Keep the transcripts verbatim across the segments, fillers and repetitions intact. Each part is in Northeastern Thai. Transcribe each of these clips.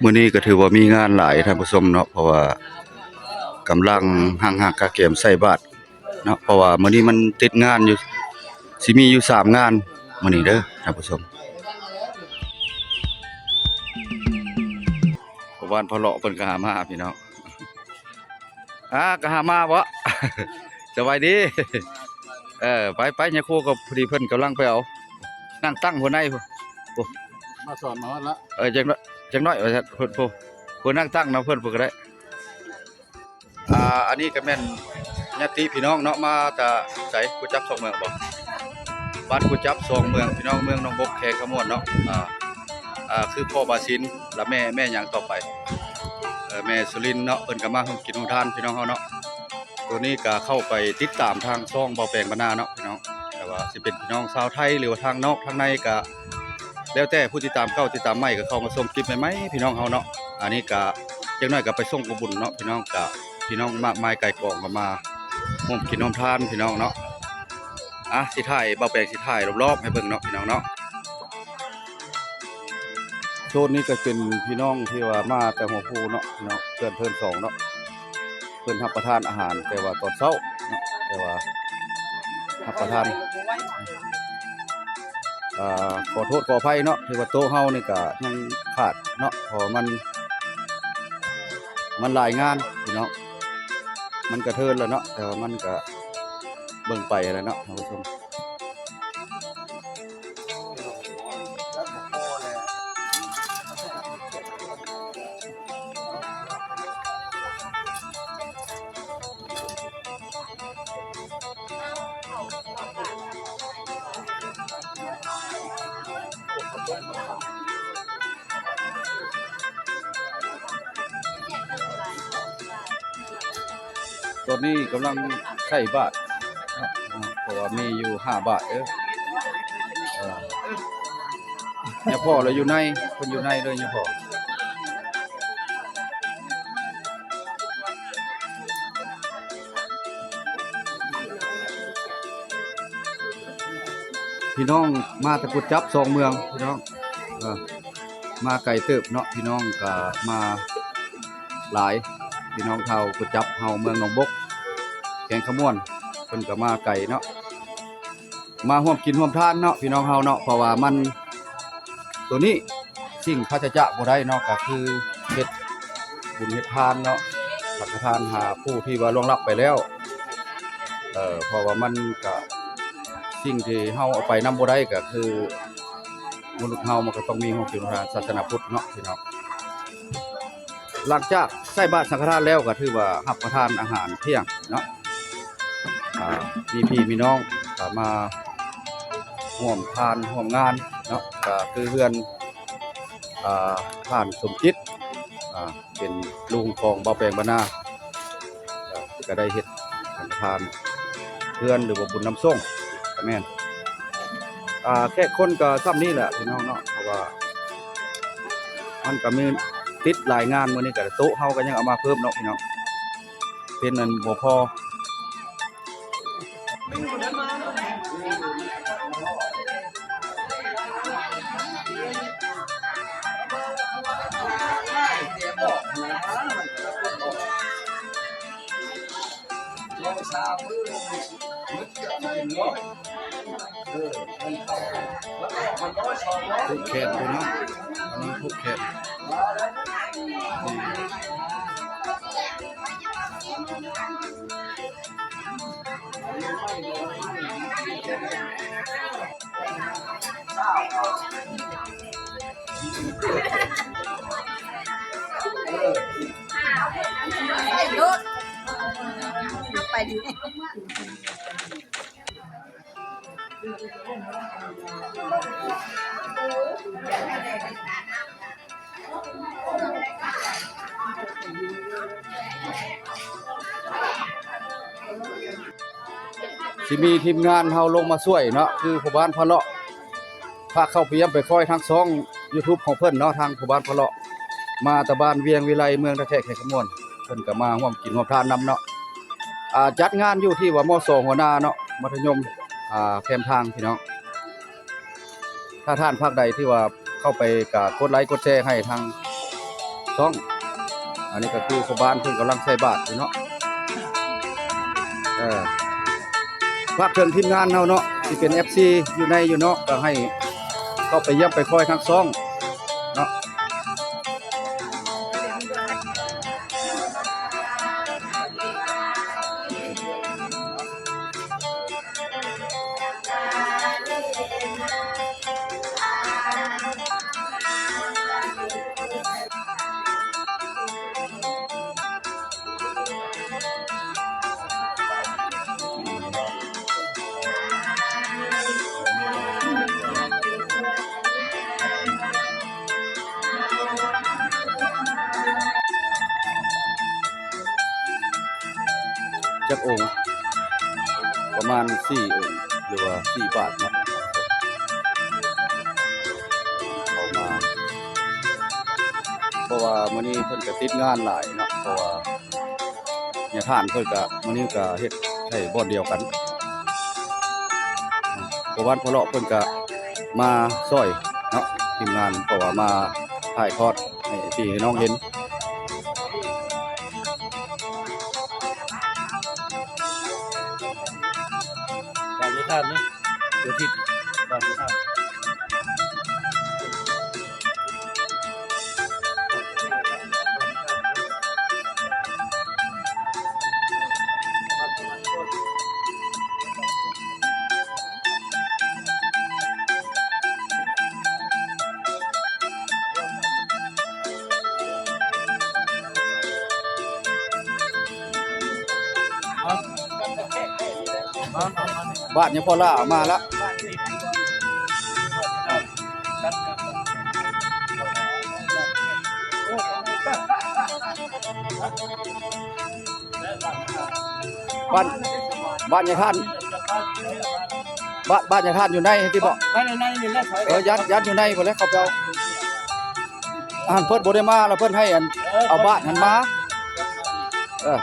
มื้อนี้ก็ถือว่ามีงานหลายท่านผู้ชมเนาะ เพราะว่ากำลังหังหากะเกียมใส่บาตรเนาะ เพราะว่ามื้อนี้มันติดงานอยู่ สิมีอยู่สามงานมื้อนี้เด้อท่านผู้ชม พ่อบ้านพ่อเลาะเพิ่นก็หามาพี่น้อง อ่า ก็หามาบ่ สบายดี เออ ไปไป ยาโคก็พอดีเพิ่นกำลังไปเอา นั่งตั้งหัวในพุ้น โอ้ มาสอนมาฮอดละ เออ จักหน่อย จักหน่อยว่าซั่น พุ้นพุ้น พุ้นนั่งตั้งนำเพิ่นพุ้นก็ได้ อ่า อันนี้ก็แม่นญาติพี่น้องเนาะ มาแต่ไส กุดจับสองเมืองบ่ บ้านกุดจับสองเมือง พี่น้องเมืองหนองบก แขวงคำม่วนเนาะ อ่า อ่า คือพ่อบาสิน และแม่ แม่หยังต่อไป เอ่อ แม่สุรินทร์เนาะ เพิ่นก็มาร่วมกินร่วมทานพี่น้องเฮาเนาะ ตัวนี้ก็เข้าไปติดตามทางช่องเบาแปงบรรณาเนาะพี่น้อง แต่ว่าสิเป็นพี่น้องชาวไทยหรือว่าทางนอกทางในก็ แล้วแต่ผู้ติดตามเก่าติดตามใหม่ก็เข้ามาชมคลิปใหม่ๆพี่น้องเฮาเนาะ อันนี้ก็จักหน่อยก็ไปส่งกะบุญเนาะพี่น้อง ก็พี่น้องมากมายไก่ายกองก็มาร่วมกินร่วมทานพี่น้องเนาะ อ่ะ สิถ่าย เบาแปงสิถ่ายรอบๆให้เบิ่งเนาะพี่น้องเนาะ โซนนี้ก็เป็นพี่น้องที่ว่ามาแต่หัวภูเนาะพี่น้อง เพื่อนเพิ่นสองเนาะ เพิ่นรับประทานอาหารแต่ว่าตอนเช้าเนาะ แต่ว่ารับประทาน อ่า ขอโทษขออภัยเนาะ ที่ว่าโต๊ะเฮานี่ก็ยังขาดเนาะ เพราะมัน มันหลายงานพี่น้อง มันกระเทินแล้วเนาะ แต่ว่ามันก็เบิ่งไปแล้วเนาะท่านผู้ชม ตอนนี้กำลังใส่บาตรเนาะ เพราะว่ามีอยู่ห้าบาทเด้อ เออ เนี่ยพ่อเราอยู่ใน เพิ่นอยู่ในเลยเนี่ยพ่อ พี่น้องมาแต่กุดจับสองเมืองพี่น้อง เออ มาไกลเติบเนาะ พี่น้องก็มาหลาย พี่น้องชาวกุดจับเฮาเมืองหนองบก แขวงคำม่วน เพิ่นก็มาไกลเนาะ มาร่วมกินร่วมทานเนาะพี่น้องเฮาเนาะ เพราะว่ามัน ตัวนี้สิ่งขาดจะบ่ได้เนาะ ก็คือเฮ็ดบุญเฮ็ดทานเนาะ สังฆทานหาผู้ที่ว่าล่วงลับไปแล้ว เอ่อ เพราะว่ามันก็สิ่งที่เฮาเอาไปนำบ่ได้ก็คือมนุษย์เฮามันก็ต้องมีความเชื่อทางศาสนาพุทธเนาะพี่น้อง หลังจากใส่บาตรสังฆทานแล้วก็ถือว่ารับประทานอาหารเที่ยงเนาะ อ่า มีพี่มีน้องก็มาร่วมทานร่วมงานเนาะ ก็คือเฮือน อ่า ท่านสมจิต อ่า เป็นลุงของเบาแปงบรรณา อ่า ก็ได้เฮ็ดสังฆทานเฮือนหรือว่าบุญนำส่งก็แม่น อ่า แขกคนก็ส่ำนี้แหละพี่น้องเนาะ เพราะว่ามันก็มีติดหลายงาน มื้อนี้ก็โต๊ะเฮาก็ยังเอามาเพิ่มเนาะพี่น้อง เป็นอันบ่พอ ผูกแขนอยู่เนาะ อันนี้ผูกแขน ไปดี สิมีทีมงานเฮาลงมาช่วยเนาะ คือพ่อบ้านพะเลาะ พาเข้าไปเยี่ยมไปคอยทางช่อง YouTube ของเพิ่นเนาะ ทางพ่อบ้านพะเลาะ มาแต่บ้านเวียงวิไล เมืองท่าแขก แขวงคำม่วน เพิ่นก็มาร่วมกินร่วมทานนำเนาะ อ่า จัดงานอยู่ที่ว่า ม.สอง หัวหน้าเนาะ มัธยม อ่า แคมทางพี่น้อง ถ้าท่านภาคใดที่ว่า เข้าไปก็กดไลค์กดแชร์ให้ทางช่อง อันนี้ก็คือชาวบ้านเพิ่นกำลังใส่บาตรอยู่เนาะ เออ ฝากถึงทีมงานเฮาเนาะ ที่เป็น เอฟซี อยู่ในอยู่นอก ก็ให้เข้าไปเยี่ยมไปคอยทางช่องเนาะ จักองค์ ประมาณสี่องค์ หรือว่าสี่บาทเนาะ เข้ามา เพราะว่ามื้อนี้เพิ่นก็ติดงานหลายเนาะ เพราะว่า เนี่ย ท่านเพิ่นก็มื้อนี้ก็เฮ็ดให้บ่อนเดียวกัน เพราะวันพะเลาะเพิ่นก็มาซ่อยเนาะ ทีมงาน เพราะว่ามาถ่ายทอดให้พี่ให้น้องเห็น ฝากให้ท่านนะ เดี๋ยวที่ฝากให้ท่าน บ้านยังพอล่าออกมาละ บ้าน บ้านยายท่าน บ้าน บ้านยายท่านอยู่ในที่บอก บ้านในนี่แหละ เออ ยัด ยัดอยู่ในพุ่นแหละ เขาไปเอา อันเพิ่นบ่ได้มาแล้ว เพิ่นให้อัน เออ เอาบ้านหั้นมา เออ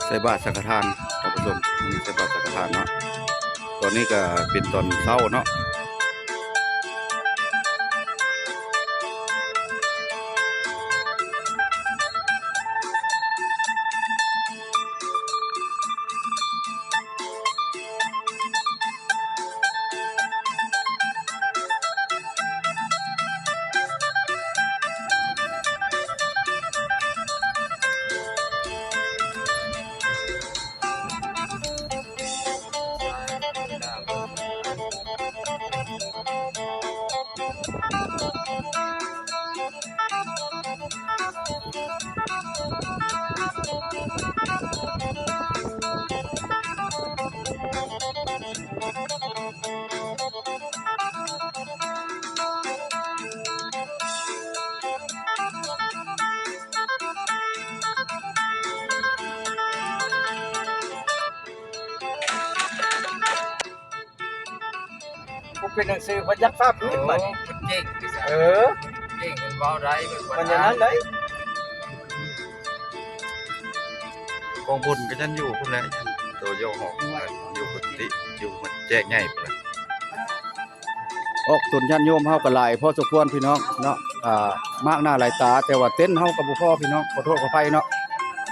ใส่บาตรสังฆทาน ท่านผู้ชม นี่ใส่บาตรสังฆทานเนาะ ตอนนี้ก็เป็นตอนเช้าเนาะ ผู้เป็นหนังสือพยักภาพพื้นบัดนี้ โอ้ มันเก่งที่สุด เออ เก่ง มันเว้าได้ มัน มันอย่างนั้นเลย กองบุญก็ยังอยู่พุ่นแหละ ตัวโยกออก อยู่กุฏิ อยู่มันแจกใหญ่พุ่นแหละ ออกตนญาติโยมเฮาก็หลายพอสมควรพี่น้องเนาะ อ่า มากหน้าหลายตา แต่ว่าเต็นท์เฮาก็บ่พอพี่น้อง ขอโทษขออภัยเนาะ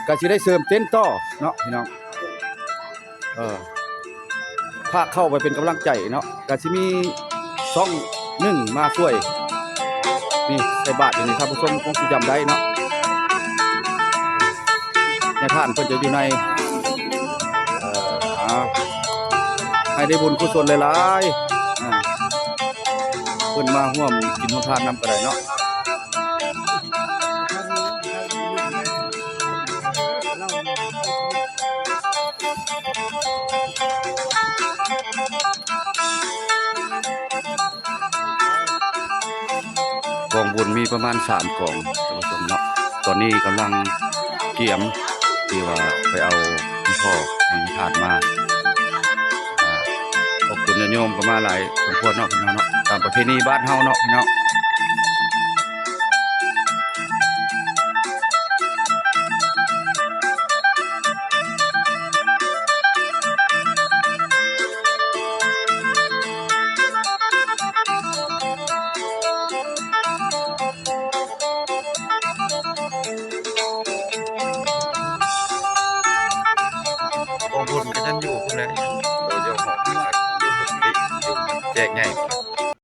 ก็สิได้เสริมเต็นท์ต่อเนาะพี่น้อง เออ พาเข้าไปเป็นกำลังใจเนาะ ก็สิมีช่องหนึ่งมาช่วย นี่ใส่บาตรอยู่นี่ ท่านผู้ชมคงสิจำได้เนาะ ในท่านเพิ่นจะอยู่ใน เอ่อ อ่า ให้ได้บุญกุศลหลายๆ อ่า เพิ่นมาร่วมกินร่วมทานนำก็ได้เนาะ กองบุญมีประมาณสามกอง ท่านผู้ชมเนาะ ตอนนี้กำลังเกียม ที่ว่าไปเอาอีพ่อให้นิทานมา อ่า พวกคุณโยมก็มาหลายสมควรเนาะพี่น้องเนาะ ตามประเพณีบ้านเฮาเนาะพี่น้อง กองบุญก็ยังอยู่พุ่นแหละ เดี๋ยวเดี๋ยวหอบขึ้นมาอยู่พุ่นอีก อยู่แจกใหญ่